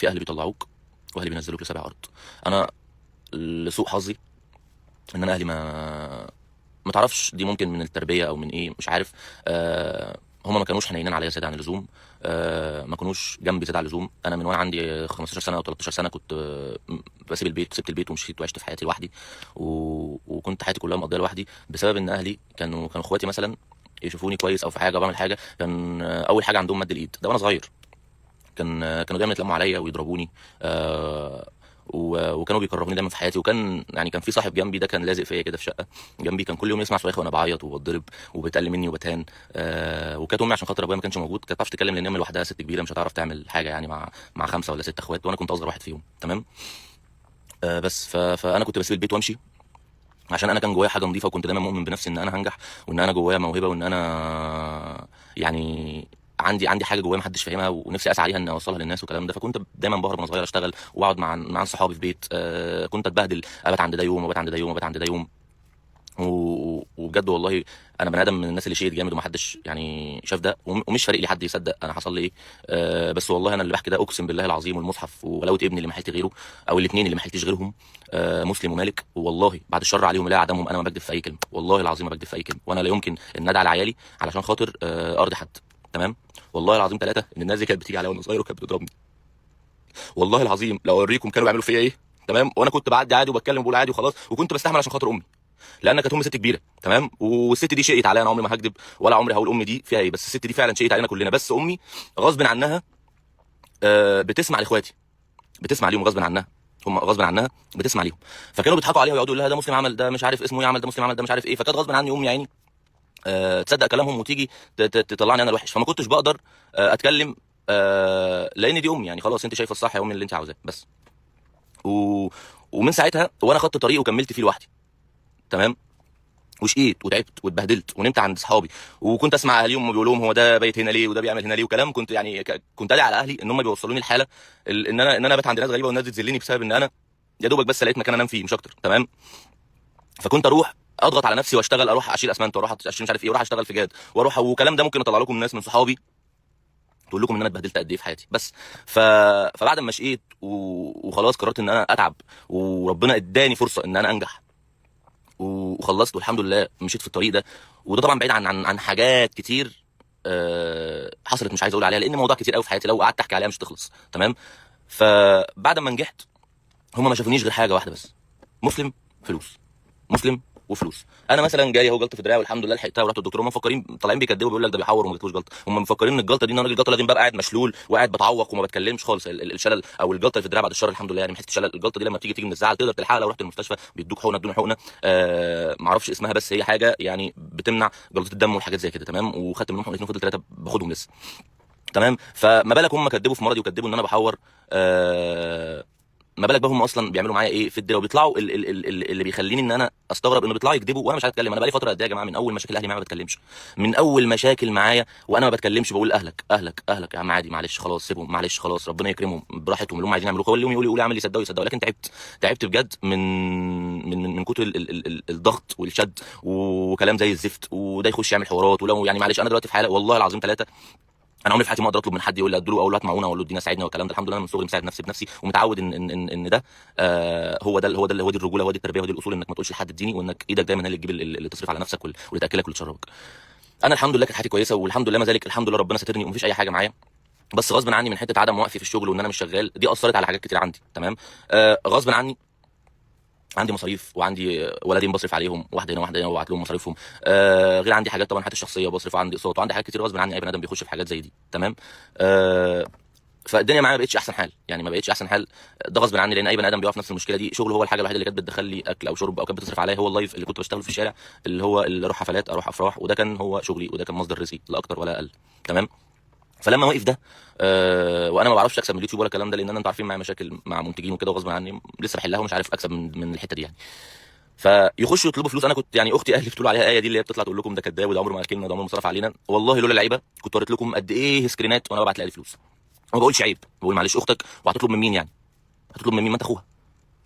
في اهل بيطلعوك واهل بينزلوك لسبع ارض. انا لسوء حظي ان انا اهلي ما تعرفش، دي ممكن من التربية او من ايه مش عارف. هما ما كانوش حنينين عليا زيادة عن اللزوم، ما كانوش جنبي زيادة عن اللزوم. انا من وانا عندي 15 سنة او 13 سنة كنت بسيب البيت، سبت البيت ومشيت وعشت في حياتي لوحدي، وكنت حياتي كلها مقضية لوحدي، بسبب ان اهلي كانوا اخواتي مثلا يشوفوني كويس او في حاجة بعمل حاجة، كان اول حاجة عندهم مد الايد ده وانا صغير. كانوا دايما يتلموا عليا ويضربوني، وكانوا بيكرهوني دايما في حياتي. وكان يعني كان في صاحب جنبي ده كان لازق فيا كده في شقه جنبي، كان كل يوم يسمع صريخ وانا بعيط وبتضرب وبيتقل مني وبتهان. وكانت امي عشان خاطر ابويا ما كانش موجود كانت بتعرفش تتكلم، لان امي لوحدها ست كبيرة مش هتعرف تعمل حاجة يعني مع 5 ولا 6 اخوات، وانا كنت اصغر واحد فيهم. تمام. بس فانا كنت بسيب البيت وامشي عشان انا كان جوايا حاجة نظيفة، وكنت دايما مؤمن بنفسي ان انا هنجح، وان انا جوايا موهبة، وان انا يعني عندي حاجة جوايا محدش فاهمها ونفسي اسعى عليها ان اوصلها للناس والكلام ده. فكنت دايما بهرب وانا صغير اشتغل واقعد مع صحابي في بيت. كنت اتبهدل، ابات عند ده يوم وابات عند ده يوم وابات عند ده يوم. وبجد والله انا بني ادم من الناس اللي شيت جامد ومحدش يعني شاف ده، ومش فارق لي حد يصدق انا حصل لي ايه. بس والله انا اللي بحكي ده اقسم بالله العظيم والمصحف وغلاوه ابني اللي ما حلت غيره، او الاثنين اللي ما حلتش غيرهم، مسلم ومالك، والله بعد الشر عليهم لا عدمهم، انا ما بكذب في اي كلمة، والله العظيم ما بكذب في اي كلمة، وانا لا يمكن ان ادعي لعيالي علشان خاطر ارضي حد. تمام. والله العظيم 3 ان الناس دي كانت بتيجي عليا وانا صغير وكانت بتضربني، والله العظيم لو اوريكم كانوا بيعملوا فيا ايه. تمام. وانا كنت بعدي عادي وبتكلم وبقول عادي وخلاص، وكنت بستحمل عشان خاطر امي، لان كانت امي ست كبيرة. تمام. والست دي شقت عليا، انا عمري ما هكذب ولا عمري هقول امي دي فيها ايه، بس الست دي فعلا شقت علينا كلنا. بس امي غصب عنها بتسمع لاخواتي، بتسمع ليهم غصب عنها، هم غصب عنها بتسمع ليهم. فكانوا بيضحكوا عليها ويقعدوا يقولوا لها ده مسلم عمل ده مش عارف اسمه ايه، عمل ده مسلم عمل ده مش عارف ايه. فكانت غصب عني امي يعني تصدق كلامهم وتيجي تطلعني انا الوحش. فما كنتش بقدر اتكلم، لان دي امي يعني، خلاص انت شايفه الصح يا امي اللي انت عاوزاه بس. ومن ساعتها وانا خدت طريقي وكملت فيه لوحدي. تمام. وشقيت وتعبت واتبهدلت ونمت عند اصحابي، وكنت اسمع اهاليهم بيقولوا لهم هو ده بايت هنا ليه وده بيعمل هنا ليه وكلام. كنت يعني كنت ادعي على اهلي ان هم بيوصلوني الحالة ان انا بات عند ناس غريبة والناس دي تذلني بسبب ان انا يا دوبك بس لقيت مكان انام فيه مش اكتر. تمام. فكنت اروح اضغط على نفسي واشتغل، اروح اشيل اسمنت واروح اشيل مش عارف ايه، واروح اشتغل في جاد واروح، وكلام ده ممكن اطلع لكم ناس من صحابي تقول لكم ان انا اتبهدلت قد ايه في حياتي. بس فبعد ما شقيت وخلاص قررت ان انا اتعب، وربنا اداني فرصة ان انا انجح وخلصت والحمد لله مشيت في الطريق ده. وده طبعا بعيد عن حاجات كتير حصلت مش عايز اقول عليها لان موضوع كتير قوي في حياتي لو قعدت احكي عليها مش تخلص. تمام. فبعد ما نجحت هم ما شافونيش غير حاجة واحدة بس، مسلم فلوس، مسلم وفلوس. انا مثلا جالي اهو جلطة في دراعي والحمد لله لحقتها ورحت الدكتور، هم مفكرين طالعين بيكدبوا بيقول لك ده بيحور وما جاتلوش جلطة، هم مفكرين ان الجلطة دي ان انا راجل جلطة لازم ببقى قاعد مشلول وقاعد بتعوق وما بتكلمش خالص. الشلل او الجلطة اللي في الدراع بعد الشر الحمد لله يعني من حتة الشلل، الجلطة دي لما بتيجي من الزعل تقدر تلحقها لو رحت المستشفى بيدوك حقنه، ادوني حقنه ما اعرفش اسمها بس هي حاجة يعني بتمنع جلطة الدم والحاجات زي كده. تمام. وخدت منهم حقنتين وفضل 3 باخدهم لسه. تمام. فما بالك هم كدبوا في مرضي وكدبوا ان انا بحور، ما بالك بقى هم اصلا بيعملوا معايا ايه في الدنيا وبيطلعوا اللي بيخليني ان انا استغرب انه بيطلعوا يكذبوا وانا مش عارف اتكلم. انا بقالي فترة قد ايه يا جماعة من اول مشاكل اهلي معايا ما بتكلمش، من اول مشاكل معايا وانا ما بتكلمش، بقول اهلك اهلك اهلك يا عم عادي معلش خلاص سيبهم معلش خلاص ربنا يكرمهم براحتهم اللي هم عايزين يعملوه، خليهم يقولوا يقولوا اعمل يصدقوا يصدقوا. لكن تعبت بجد من من من, من كتر الضغط والشد وكلام زي الزفت، وده يخش يعمل حوارات ولو يعني معلش. انا دلوقتي في حاله والله العظيم 3، انا عمري في حياتي ما اقدر اطلب من حد يقول لي اديله اقول له هات معونة واقول له ادينا ساعدنا والكلام ده. الحمد لله انا من صغري مساعد نفسي بنفسي ومتعود ان ان ان, إن ده هو ده هو ده هو دي الرجولة، هو دي التربية، هو دي الاصول، انك ما تقولش لحد اديني، وانك ايدك دايما هي اللي تجيب اللي تصرف على نفسك واللي تاكلك واللي تشربك. انا الحمد لله كانت حياتي كويسة والحمد لله ما ذلك، الحمد لله ربنا ساترني ومفيش اي حاجة معايا، بس غصب عني من حتة عدم وقفي في الشغل وان انا مش شغال دي اثرت على حاجات كتير عندي. تمام. غصب عني عندي مصاريف وعندي ولدين بصرف عليهم، واحدة هنا واحدة هنا وببعت لهم مصاريفهم، غير عندي حاجات طبعا حياتي الشخصية بصرف، وعندي اقساط وعندي حاجات كتير غصب عني. اي بني ادم بيخش في حاجات زي دي. تمام. فالدنيا معايا ما بقتش احسن حال، يعني ما بقتش احسن حال، ده غصب عني لان اي بني ادم بيقع في نفس المشكلة دي. شغله هو الحاجة الوحيدة اللي كانت بتدخل لي اكل او شرب او كانت بتصرف عليا، هو ال live اللي كنت بشتغله في الشارع، اللي هو اللي اروح حفلات اروح افراح، وده كان هو شغلي وده كان مصدر رزقي لا اكتر ولا اقل. تمام. فلما وقف ده وانا ما بعرفش اكسب من اليوتيوب ولا الكلام ده، لان انا انتوا عارفين معايا مشاكل مع منتجين وكده وغصب عني لسه بحلها ومش عارف اكسب من الحتة دي يعني. فيخشوا يطلبوا فلوس. انا كنت يعني اختي اهلي بتقول عليها ايه دي اللي هي بتطلع تقول لكم ده كداب وده عمره ما اكلنا ده عمره ما صرف علينا، والله لولا العيبه كنت وريت لكم قد ايه سكرينات وانا ببعت لاهلي فلوس. ما بقولش عيب، بقول معلش اختك، وهتطلب من مين يعني؟ هتطلب من مين؟ ما انت اخوها.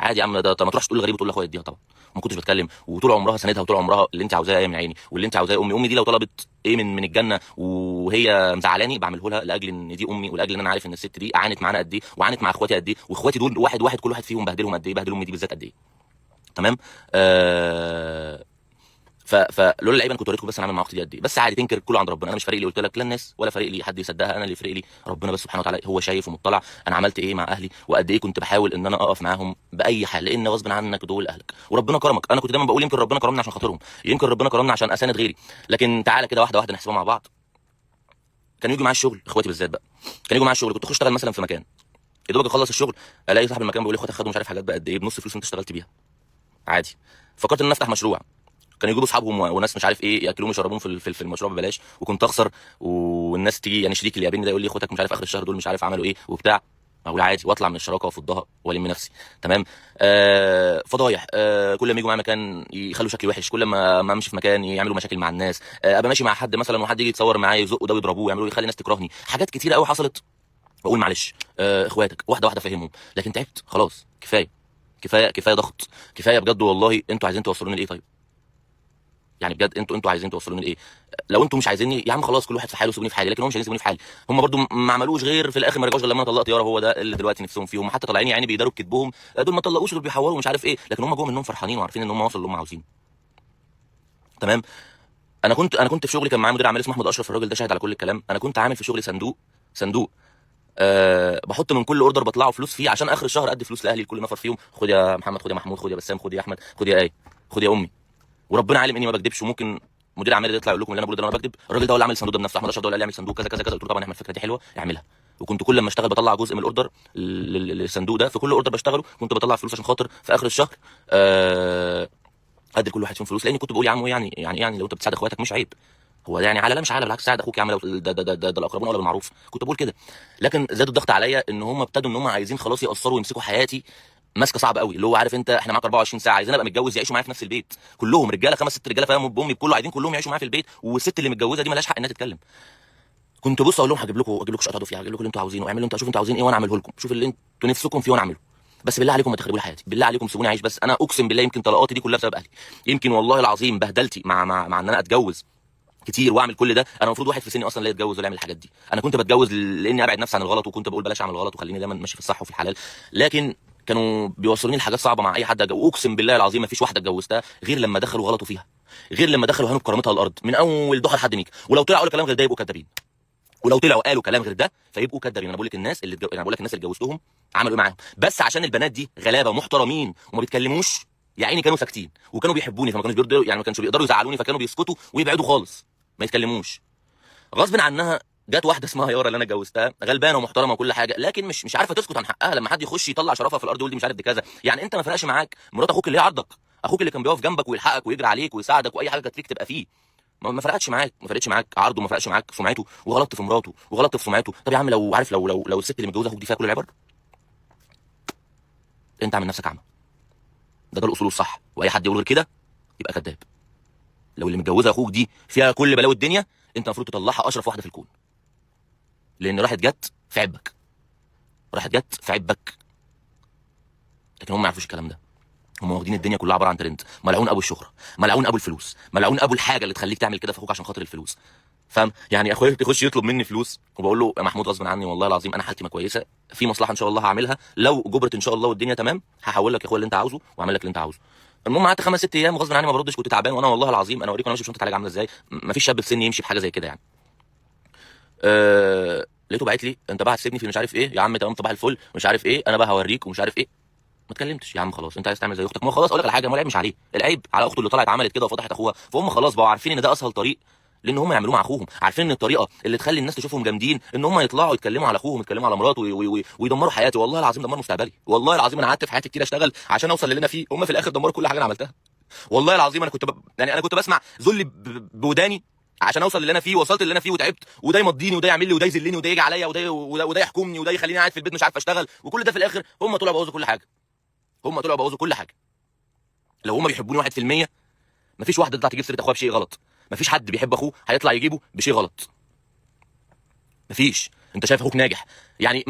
عادي يا عم، ده ما تروحش تقول لغريب وتقول لاخويا اديها. طبعا ما كنتش بتكلم، وطول عمرها سندها، وطول عمرها اللي انت عاوزاه يا من عيني، واللي انت عاوزاه يا امي. امي دي لو طلبت ايه من الجنة وهي مزعلاني بعمله لها، لاجل ان دي امي، ولاجل ان انا عارف ان الست دي عانت معانا قد ايه، وعانت مع اخواتي قد ايه، واخواتي دول واحد واحد كل واحد فيهم بهدلهم قد ايه، بهدل امي دي بالذات قد ايه. تمام. فلولا اللعيبة انا كنت وريتكم بس انا عامل مع اختي دي قد ايه. بس عادي تنكر، كله عند ربنا. انا مش فارق لي، قلت لك لا الناس ولا فارق لي حد يصدقها، انا اللي فارق لي ربنا بس سبحانه وتعالى، هو شايف ومطلع انا عملت ايه مع اهلي، وقد ايه كنت بحاول ان انا اقف معاهم باي حال، لان غصب عنك دول اهلك وربنا كرمك. انا كنت دايما بقول يمكن ربنا كرمني عشان خاطرهم، يمكن ربنا كرمني عشان اساند غيري. لكن تعالى كده واحدة واحدة نحسبها مع بعض. كانوا يجوا معايا الشغل، اخواتي بالذات بقى كانوا يجوا معايا الشغل، كنت اخش اشتغل مثلا في مكان، يا دوبك اخلص الشغل الاقي صاحب المكان بيقول لي اخواتك خدوا مش عارف حاجات بقد ايه بنص فلوس انت اشتغلت بيها. عادي. فكرت ان انا افتح مشروع، كانوا يجيبوا اصحابهم وناس مش عارف ايه ياكلوهم ويشربوهم في المشروع ببلاش، وكنت اخسر، والناس تيجي يعني شريك اللي يقابلني ده يقول لي اخواتك مش عارف اخر الشهر دول مش عارف عملوا ايه وبتاع، اقول عادي واطلع من الشراكة وافضها والم نفسي. تمام. فضايح، كل ما يجوا معايا مكان يخلوا شكلي وحش، كل ما امشي في مكان يعملوا مشاكل مع الناس، ابقى ماشي مع حد مثلا وحد يجي يتصور معايا يزقه ده ويضربوه ويعملوا يخلي الناس تكرهني، حاجات كتيرة قوي حصلت. بقول معلش، اخواتك واحدة واحدة فهمهم، لكن تعبت خلاص، كفاية كفاية كفاية ضغط، كفاية بجد والله. انتوا عايزين توصلوني لايه طيب؟ يعني بجد انتوا عايزين توصلوني لايه؟ لو انتوا مش عايزيني يا عم خلاص، كل واحد في حاله، سيبوني في حالي. لكن هم مش عايزين يسيبوني في حالي، هم برضو ما عملوش غير في الاخر ما رجعوش غير لما انا طلقت يارا. هو ده اللي دلوقتي نفسهم فيه، هم حتى طالعين يعني بيداروا بكذبهم، دول ما طلقوش، دول بيحوروا مش عارف ايه، لكن هم جوه منهم فرحانين وعارفين ان هم وصلوا اللي هم عاوزينه. تمام. انا كنت في شغلي كان معايا مدير اعمال اسمه احمد اشرف، الراجل ده شاهد على كل الكلام. انا كنت عامل في شغلي صندوق بحط من كل order بطلعه فلوس فيه، عشان اخر الشهر ادي فلوس لاهلي لكل نفر فيهم، خد يا محمد، خد يا محمود، خد يا بسام، خد يا احمد، خد يا ايه، خد يا امي. وربنا عالم اني ما بكذبش، وممكن مدير اعمالي ده يطلع يقول لكم اللي انا بقوله ده انا بكذب. الراجل ده هو اللي عامل الصندوق ده بنفسه، احمد اشرف ده هو اللي قال لي اعمل صندوق كذا كذا كذا، قلت له طبعا اعمل، الفكرة دي حلوة اعملها. وكنت كل ما اشتغل بطلع جزء من ال order للصندوق ده، في كل order بشتغله كنت بطلع فلوس عشان خاطر في اخر الشهر ادي لكل واحد فيهم فلوس، لاني كنت بقول يا عم يعني لو انت بتساعد اخواتك مش عيب، هو ده يعني على لا مش عالة، بالعكس ساعد اخوك يا عم، لو ده ده ده, ده, ده الاقربون اولى بالمعروف، كنت بقول كده. لكن زاد الضغط عليا ان هم ابتدوا ان هم عايزين خلاص يقصروا ويمسكوا حياتي ماسكه صعبة قوي، اللي هو عارف انت احنا معاك 24 ساعة، عايزين ابقى متجوز يعيشوا معايا في نفس البيت كلهم رجاله، 5 6 رجاله فاهم، بامي بكله عايزين كلهم يعيشوا معايا في البيت، والست اللي متجوزة دي مالهاش حق انها تتكلم. كنت بص اقول لهم هجيب لكم شقه تقعدوا فيها، هجيب لكم اللي انتوا عاوزينه، اعملوا انتوا، شوفوا انتوا عاوزين ايه وانا اعمله لكم، شوف اللي انتوا نفسكم فيه وانا اعمله، بس بالله عليكم ما تخربوا لي حياتي، بالله عليكم سيبوني اعيش بس. انا اقسم بالله يمكن طلاقاتي دي كلها بسبب اهلي، يمكن والله العظيم بهدلتي مع ان انا اتجوز كتير واعمل كل ده. انا المفروض واحد في سني اصلا لا يتجوز ولا يعمل الحاجات دي، انا كنت بتجوز لاني ابعد نفسي عن الغلط، وكنت بقول بلاش اعمل غلط وخليني دايما ماشي في الصح وفي الحلال، لكن كانوا بيوصلوني لحاجات صعبة مع اي حد. اقسم بالله العظيم ما فيش واحدة اتجوزتها غير لما دخلوا غلطوا فيها، غير لما دخلوا هانوا بكرامتها الارض من اول ضحى لحد ميك. ولو طلعوا قالوا كلام غير ده يبقوا كدابين، ولو طلعوا قالوا كلام غير ده فيبقوا كدابين. انا بقول لك الناس اللي انا بقول لك الناس اللي اتجوزتهم عملوا ايه معاهم، بس عشان البنات دي غلابة ومحترمين وما بيتكلموش يا عيني، كانوا ساكتين وكانوا بيحبوني، فما كانوش بيرضوا يعني، ما كانش بيقدروا يزعلوني، فكانوا بيسكتوا ويبعدوا خالص ما يتكلموش. غصب عنها جت واحدة اسمها يارا اللي انا اتجوزتها، غلبانه ومحترمه وكل حاجة، لكن مش عارفه تسكت عن حقها لما حد يخش يطلع شرفها في الارض ويقول دي مش عارف دي كذا. يعني انت ما فرقش معاك مرات اخوك اللي هي عرضك، اخوك اللي كان بيقف جنبك ويلحقك ويجري عليك ويساعدك واي حاجة كانت فيك تبقى فيه، ما فرقتش معاك، ما فرقتش معاك عرضه، ما فرقش معاك سمعته، وغلطت في مراته وغلطت في سمعته. طب يا عم لو عارف لو لو لو الست اللي متجوزة اخوك دي فيها كل العبر، انت عامل نفسك اعمى. ده الاصول الصح، واي حد يقول غير كده يبقى كذاب. لو اللي متجوزة اخوك دي فيها كل بلاوي الدنيا، انت المفروض تطلعها اشرف واحدة في الكون، لان راحت جت في عبك، راحت جت في عبك. لكن هم ما يعرفوش الكلام ده، هم واخدين الدنيا كلها عبارة عن ترند. ملعون ابو الشهرة، ملعون ابو الفلوس، ملعون ابو الحاجة اللي تخليك تعمل كده في اخوك عشان خاطر الفلوس، فاهم يعني؟ اخويا يخش يطلب مني فلوس وبقول له يا محمود غصب عني والله العظيم انا حالتي ما كويسة، في مصلحة ان شاء الله هعملها، لو جبرت ان شاء الله والدنيا تمام هحول لك يا اخويا اللي انت عاوزه واعمل لك اللي انت عاوزه. المهم قعدت 5 6 ايام غصب عني ما بردش، كنت تعبان، وانا والله العظيم انا اوريكم انا ماشي بشنطه علاج عامله ازاي، ما فيش شاب في سني يمشي بحاجة زي كده يعني. لقيته باعت لي انت بقى هتسيبني في مش عارف ايه يا عم، تمام صباح الفل مش عارف ايه، انا بقى هوريك ومش عارف ايه. ما اتكلمتش يا عم خلاص، انت عايز تعمل زي اختك، ما خلاص اقول لك على حاجة، ما العيب مش عليه، العيب على اخته اللي طلعت عملت كده وفضحت اخوها. فهم خلاص بقوا عارفين ان ده اسهل طريق لان هم يعملوه مع اخوهم، عارفين ان الطريقة اللي تخلي الناس تشوفهم جامدين ان هم يطلعوا يتكلموا على اخوهم، يتكلموا على مراته ويدمروا حياتي. والله العظيم دمروا مستقبلي، والله العظيم انا قعدت في حياتي كتير اشتغل عشان اوصل للي انا فيه، هم في الاخر دمروا كل حاجة انا عملتها. والله العظيم انا كنت يعني انا كنت بسمع ذل بوداني عشان اوصل للي انا فيه، وصلت للي انا فيه وتعبت، وده يمضيني وده يعمل لي وده يذلني وده يجي عليا وده يحكمني وده يخليني قاعد في البيت مش عارف اشتغل، وكل ده في الاخر هم طلعوا بوظوا كل حاجة. هم طلعوا بوظوا كل حاجة. لو هم بيحبوني 1% مفيش واحدة تطلع تجيب سيره اخوها بشيء غلط، مفيش حد بيحب اخوه هيطلع يجيبه بشيء غلط، مفيش. انت شايف اخوك ناجح يعني،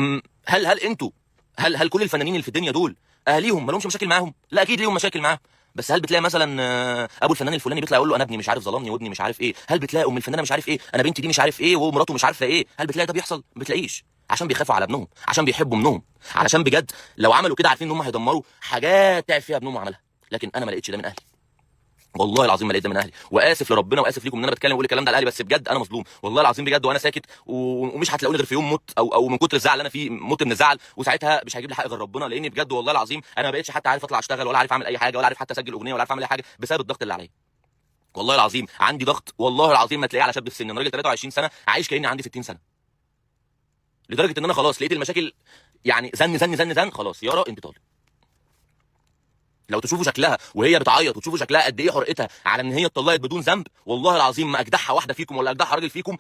هل انتوا هل كل الفنانين اللي في الدنيا دول اهاليهم ما لهمش مشاكل معاهم؟ لا اكيد ليهم مشاكل معاهم. بس هل بتلاقي مثلا ابو الفنان الفلاني بيطلع يقول له انا ابني مش عارف ظلمني وابني مش عارف ايه؟ هل بتلاقي ام الفنانة مش عارف ايه، انا بنتي دي مش عارف ايه ومراته مش عارفه ايه؟ هل بتلاقي ده بيحصل؟ ما بتلاقيش. عشان بيخافوا على ابنهم، عشان بيحبوا ابنهم، علشان بجد لو عملوا كده عارفين ان هم هيدمروا حاجات تعب فيها ابنهم وعملها. لكن انا ما لقيتش ده من اهلي، والله العظيم ما لقيت ده من اهلي. واسف لربنا واسف ليكم ان انا بتكلم واقول الكلام ده على اهلي، بس بجد انا مظلوم والله العظيم بجد. وانا ساكت ومش هتلاقوني غير في يوم مت او من كتر الزعل اللي انا فيه مت من الزعل، وساعتها مش هيجيب لي حق غير ربنا. لان بجد والله العظيم انا ما بقتش حتى عارف اطلع اشتغل، ولا عارف اعمل اي حاجة، ولا عارف حتى اسجل اغنية، ولا عارف اعمل اي حاجة بسبب الضغط اللي عليا. والله العظيم عندي ضغط، والله العظيم ما تلاقيه على شاب في سني. انا راجل 23 سنة عايش كاني عندي 60 سنة، لدرجة ان انا خلاص لقيت المشاكل يعني زن زن زن زن، خلاص يارا انت طالب. لو تشوفوا شكلها وهي بتعيط وتشوفوا شكلها قد ايه حرقتها على ان هي اتطلقت بدون ذنب، والله العظيم ما اجدعها واحدة فيكم ولا اجدعها راجل فيكم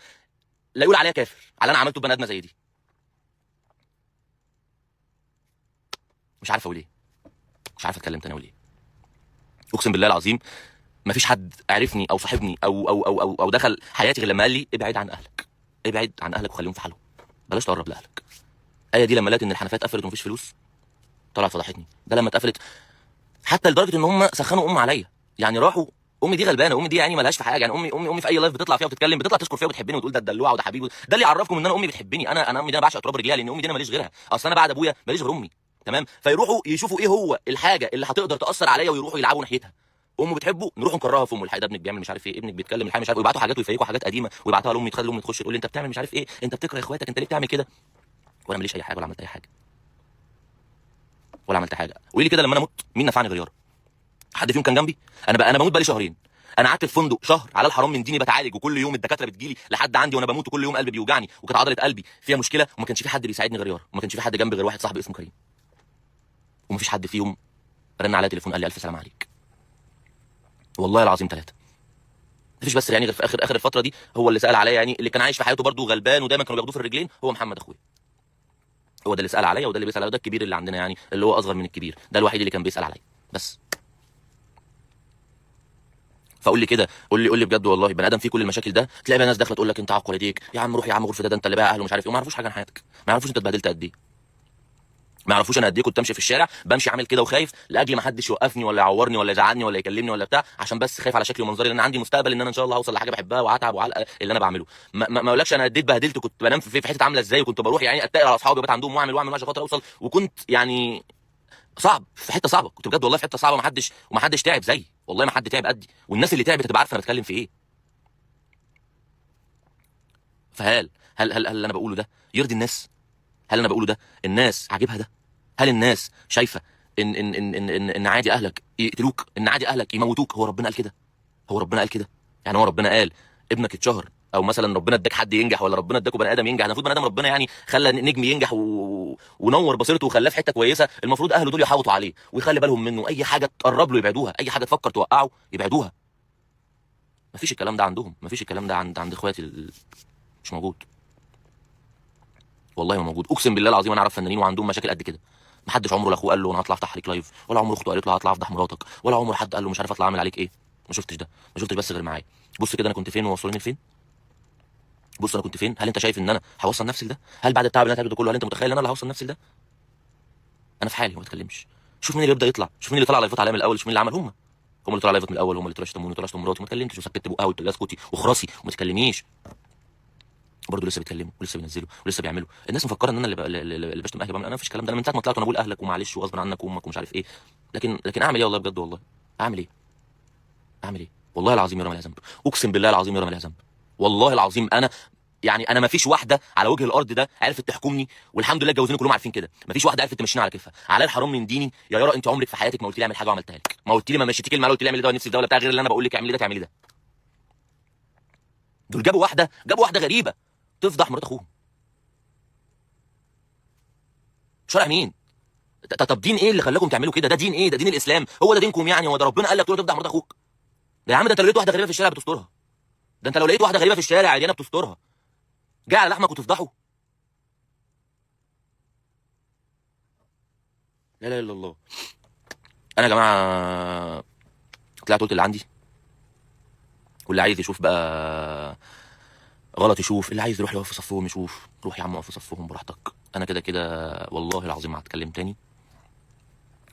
لا يقول عليها كافر على انا عملته بني ادمه زي دي. مش عارف اقول ايه، مش عارف اتكلم تاني اقول ايه. اقسم بالله العظيم ما فيش حد عرفني او صاحبني او او او او, أو دخل حياتي غير لما قال لي ابعد عن اهلك، ابعد عن اهلك وخليهم في حالهم، بلاش تقرب لاهلك. ايه دي لما لقيت ان الحنفية اتقفلت ومفيش فلوس طلعت فضحتني. ده لما اتقفلت حتى لدرجة ان هم سخنوا ام عليا، يعني راحوا امي دي غلبانه، امي دي يعني مالهاش في حاجة، يعني امي في اي live بتطلع فيها وبتتكلم بتطلع تشكر فيها وبتحبني وتقول ده الدلوعة وده حبيبي. ده اللي يعرفكم ان انا امي بتحبني. انا امي دي انا بعشق تراب رجليها، لان امي دي انا ماليش غيرها، اصل انا بعد ابويا ماليش غير امي، تمام؟ فيروحوا يشوفوا ايه هو الحاجة اللي هتقدر تاثر عليا ويروحوا يلعبوا ناحيتها. امه بتحبه نروح نكرهها في امه، الحقيقة ده ابنك بيعمل مش عارف ايه، ابنك بيتكلم الحقيقة مش عارف، ويبعتوا حاجات ويفيكوا حاجات قديمة ويبعتوها لامي، تخلي امي تخش تقول لي انت بتعمل مش عارف ايه، انت بتكره اخواتك، انت ليه بتعمل كده؟ وانا ماليش اي حاجة ولا عملت اي حاجة ولا عملت حاجة. قولي لي كده لما انا مت مين نفعني غير يارا؟ حد فيهم كان جنبي؟ انا بموت بقالي شهرين، انا قعدت في فندق شهر على الحرام من ديني بتعالج، وكل يوم الدكاترة بتجيلي لحد عندي وانا بموت، وكل يوم قلبي بيوجعني، وكانت عضلة قلبي فيها مشكلة، وما كانش في حد بيساعدني غير يارا، وما كانش في حد جنبي غير واحد صاحبي اسمه كريم، ومفيش حد فيهم رن عليا تليفون قال لي الف سلام عليك. والله العظيم ثلاثة مفيش. بس يعني غير في اخر الفترة دي هو اللي سال عليا، يعني اللي كان عايش في حياته برده غلبان ودايما كانوا بياخدوه في الرجلين هو محمد اخويا، هو ده اللي سال عليا وده اللي بيسال عليا، ده الكبير اللي عندنا يعني اللي هو اصغر من الكبير، ده الوحيد اللي كان بيسال عليا بس. فقول لي كده، قول لي بجد والله بني ادم فيه كل المشاكل ده، تلاقي بقى ناس داخله تقول لك انت عاق والديك يا عم، روح يا عم غرفة ده انت اللي بقى اهله مش عارف ايه، وما يعرفوش حاجة عن حياتك، ما يعرفوش انت اتبهدلت قد ايه، ما يعرفوش انا قد ايه كنت امشي في الشارع بمشي عامل كده وخايف لاجل ما حدش يوقفني ولا يعورني ولا يزعلني ولا يكلمني ولا بتاع، عشان بس خايف على شكلي ومنظري، لان عندي مستقبل ان انا ان شاء الله هوصل لحاجة بحبها وهتعب وعلى اللي انا بعمله. ما اقولكش انا قد ايه اتبهدلت، كنت بنام في حتة عامله ازاي، وكنت بروح يعني اتقل على اصحابي وبات عندهم واعمل واعمل عشان خاطر اوصل، وكنت يعني صعب في حتة صعبة، كنت بجد والله في حتة صعبة، وما حدش تعب زيي والله، ما حد تعب قدي، والناس اللي تعبت هتبقى عارفه انا بتكلم في ايه. فهل هل هل هل اللي انا بقوله ده يرضي الناس؟ هل انا بقوله ده الناس عاجبها ده؟ هل الناس شايفه ان ان ان ان ان, إن عادي اهلك يقتلوك، ان عادي اهلك يموتوك؟ هو ربنا قال كده؟ هو ربنا قال كده؟ يعني هو ربنا قال ابنك اتشهر، او مثلا ربنا اداك حد ينجح، ولا ربنا اداك بني ادم ينجح؟ المفروض بني ادم ربنا يعني خلى نجم ينجح ونور بصيرته وخلاه في حتة كويسة، المفروض اهله دول يحاوطوا عليه ويخلي بالهم منه، اي حاجة تقرب له يبعدوها، اي حاجة تفكر توقعه يبعدوها. مفيش الكلام ده عندهم، مفيش الكلام ده عند اخواتي، مش موجود والله ما موجود. اقسم بالله العظيم انا اعرف فنانين وعندهم مشاكل قد كده، ما حدش عمره لا اخوه قال له انا هطلع افتح عليك live، ولا عمره اخته قالت له هطلع افضح مراتك، ولا عمره حد قال له مش عارف اطلع اعمل عليك ايه. ما شفتش ده، ما شفتش بس غير معايا. بص كده انا كنت فين ووصلوني لفين، بص انا كنت فين. هل انت شايف ان انا هوصل نفسي لده؟ هل بعد التعب اللي انا تعبته ده كله هل انت متخيل ان انا اللي هوصل نفسي لده؟ انا في حالي وما بتكلمش. شوف مين اللي بيبدا يطلع، شوف مين اللي طلع لايفات عليا من الاول، شوف مين اللي عمل. هم اللي طلعوا لايفات من الاول، هم اللي طلعوا شتموني وطلعوا شتموا مراتي، وما اتكلمتش وسكت بقها وقلت لها اسكتي وخراسي وما تكلميش. برضه لسه بيتكلموا ولسه بينزلوا ولسه بيعملوا. الناس مفكرة ان انا اللي بشتم اهلي بعمل، انا مفيش الكلام ده. انا من ساعة ما طلعت وانا بقول اهلك ومعلش وغصب عنك وامك ومش عارف ايه، لكن اعمل ايه والله بجد والله؟ اعمل ايه؟ اعمل ايه والله العظيم يا رامي لها ذنب، اقسم بالله العظيم يا رامي لها ذنب والله العظيم. انا يعني انا ما فيش واحدة على وجه الارض ده عرفت تحكمني، والحمد لله اتجوزوني كلهم عارفين كده، ما فيش واحدة عرفت تمشيني على كيفها. على الحرام من ديني يا يارا، انت عمرك في حياتك ما قلت لي اعمل حاجة وعملتها لك، ما قلت لي ما مشيتي كلمة ولا قلت لي اعمل ده نفسي في ده ولا بتاع، غير اللي انا بقول لك اعملي ده تعملي ده. دول جابوا واحدة، جابوا واحدة غريبة تفضح مرات اخوهم. شرع مين؟ طب دين ايه اللي خلاكم تعملوا كده؟ ده دين ايه؟ ده دين الاسلام؟ هو ده دينكم يعني؟ هو ده ربنا قال لك تروح تفضح مرات اخوك؟ ده يا عم ده انت لو لقيت واحدة غريبة في الشارع بتسترها، ده انت لو لقيت واحدة غريبة في الشارع عريانه بتسترها، جاي على لحمك وتفضحه؟ لا لا الا الله. انا يا جماعة طلعت قلت اللي عندي، واللي عايز يشوف بقى غلط يشوف، اللي عايز يروح يقف في صفهم يشوف، روح يا عم اقف في صفهم براحتك. انا كده كده والله العظيم ما هتكلم تاني،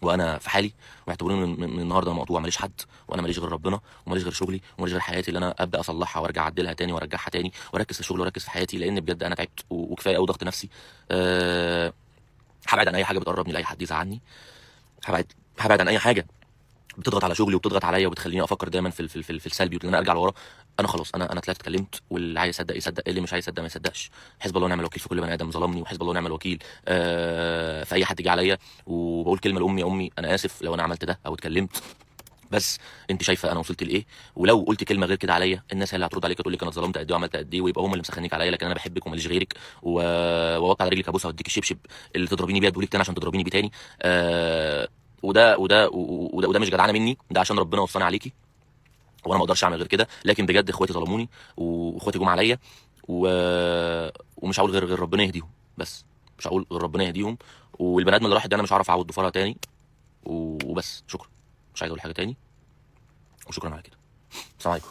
وانا في حالي، واعتبروني من النهارده مقطوع، ماليش حد، وانا ماليش غير ربنا، وماليش غير شغلي، وماليش غير حياتي اللي انا ابدا اصلحها وارجع اعدلها تاني وارجعها تاني، واركز في شغلي واركز في حياتي، لان بجد انا تعبت وكفاية قوي ضغط نفسي. هبعد عن اي حاجة بتقربني لاي حد يزعلني، هبعد عن اي حاجة بتضغط على شغلي وبتضغط عليا وبتخليني افكر دايما في السلبي، وان انا ارجع لورا. انا خلاص، انا طلعت اتكلمت، واللي عايز يصدق يصدق، اللي مش عايز يصدق ما يصدقش. حزب الله ونعم الوكيل في كل بني ادم ظلمني، وحزب الله ونعم الوكيل في اي حد جه عليا. وبقول كلمة لامي، يا امي انا اسف لو انا عملت ده او اتكلمت، بس انت شايفه انا وصلت لايه، ولو قلت كلمة غير كده عليا الناس هي اللي هترد عليك وتقول لك انا اتظلمت قد ايه وعملت قد ايه، ويبقى هم اللي مسخنيك عليا، لكن انا بحبك وماليش غيرك، وواقع على رجلك ابوسها واديك الشبشب اللي تضربيني بيه اديهولك تاني عشان تضربيني بيه تاني. وده وده وده, وده مش جدعانه مني، ده عشان ربنا وصاني عليكي، وانا ما اقدرش اعمل غير كده. لكن بجد اخواتي ظلموني واخواتي جم عليا، ومش هقول غير ربنا يهديهم، بس مش هقول غير ربنا يهديهم. والبني ادم اللي راحت ده انا مش هعرف اعوض ضفارها تاني، وبس. شكرا، مش عايز اقول حاجة تاني، وشكرا على كده. السلام عليكم.